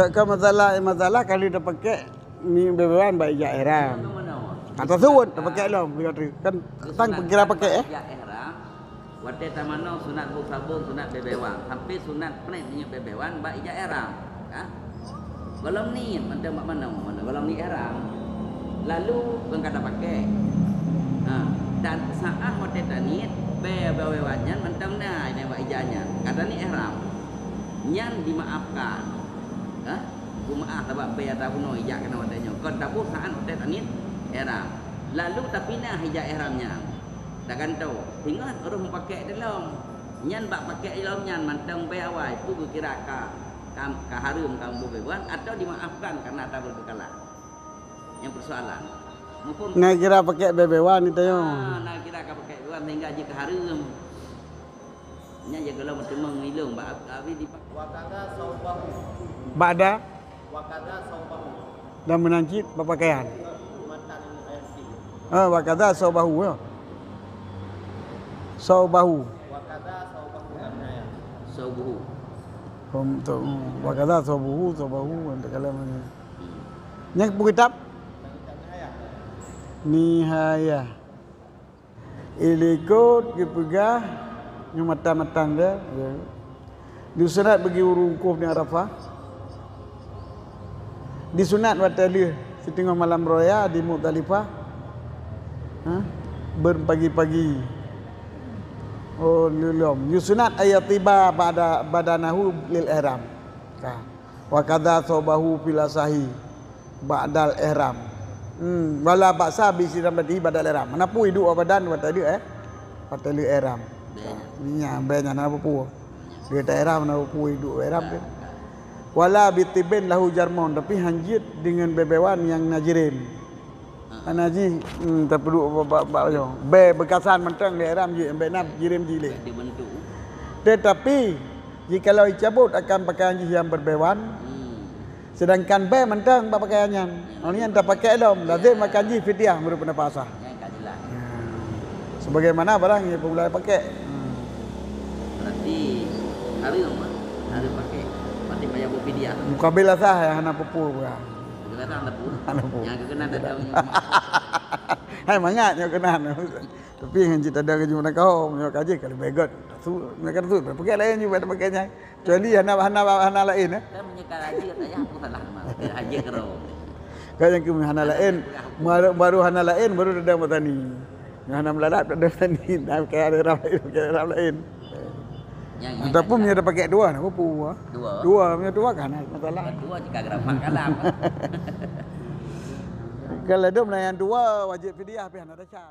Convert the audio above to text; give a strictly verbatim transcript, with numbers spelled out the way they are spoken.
Ka masalah, masalah kali tapakèk minyeuk beubeuen bak ijak ihram. Ka taseuôt tapakèk lom, kan tang peukira pakèk, eh. Ijak ihram, watèe tamanoe sunat bu sabông, sunat beubeuen, sampai sunat preh minyeuk beubeuen bak ijak ihram. Ka? Gohlom niet mantong bak manoe, manoe gohlom niet ihram. Lalu kon ka tapakèk. Ha, dan saat watèe taniet, bèe beubeuen nyan mantong na bak ijak nyan. Ka taniet ihram. Nyan dimaafkan. Ha? Beumaaf sabab bèe ata bunoe ijak keunoe watèe nyoe. Kon taboh saat watèe taniet ihram. Lalu tapinah ijak ihram nyan. Tagantoe. Ingat, ureueng mupakèk dilom. Nyan bak pakèk dilom nyan mantong bèe awai. Peue geukira ka, ka, ka hareuem ka beubeuen atau dimaafkan karena ata beukeukalah? Nyan persoalan. Muphom? Na kira pakèk beubeuen itu, yo. Ah, na kira ka pakèk beubeuen sehingga jeuet keu hareuem. Nyan jeuet gohlom meuteumèe ngon ilôn bak abi di Wakada saubahu. Ba'da. Wakada saubahu. Dan meunan cit bak pakaian. Matan ini ayat tiga. Ah, wakada saubahu, ya. Saubahu. Wakada saubahu. Saubuhu. Untuk, wakada saubuhu, saubahu, untuk kalian ini. Nyang peue kitab? Nihayah. Ilikot geupeugah nyoe matan-matan dia, ya. Disunat bagi ureueng wukuf di Arafah. Disunat watèe lheueh siteungoh malam raya di Muzdalifah. Ha? Beupagi-pagi. Oh, lilom. Yusunat ayatiba ba'da badanahu lil ihram. Ka. Wa kadza saubahu fil asahi ba'dal ihram. Hmm, wala ba'sa bi isytibatihi ba'dal ihram. Hana peue iduek bak badan watèe lheueh, eh? Watèe lheueh ihram. Bèe nyan. Nyan, bèe nyan hana peue-peue. Lheueh ta-ihram hana peue-peue iduek ihram tu. Wala bi tibin lahu jarmun, tapi han jeuet deungon beubeuen nyang na jirem. Hana jih, hmm, tapeuduek bak, bak, bak nyoe. Bèe beukasan mantong lé ihram jih, bèe na jirem jih lé. Dibantu. Tetapi, jikalau icabot akan pakaian jih nyang beubeubeuen, hmm, sedangkan bèe mantong bak pakaian nyan, ya, oh, nyan tapakèk lom, lazem akan jih fidyah meunurot peundapat sah. Nyan ka jelas. Ya. Sebagaimana barang nyang peureulèe pakèk. Hmm. Berarti hareuem, ah. Hareuem pakèk. Berarti payah beufidyah. Mukabil asah nyang hana peue-peue. Hana peue. Nyang keukeunah teuh. Hai, mangat nyoe keunan. Tapi ngon cit tada keujeuet meunan kahom, nyoe ka jih ka leubeh gèt. Su, mereka tu, pakai lain juga pakai nyan. Kecuali hana, hana, hana lain, eh. Kan meunyoe ka haji, katanya aku salah mah. Haji keudroe. Kan nyang keu hana lain, baru, baru hana lain, baru tada bak tani. Nyang hana meulalap tada bak tani, dah pakai ada orang lain, pakai orang lain. Nyang, nyang ataupun meunyoe dah pakai dua, hana peue-peue. Dua. Dua, meunyoe dua kan hana masalah. Dua jika gerapak kalam. Kalau dum na nyang dua wajib fidyah, tapi hana desya.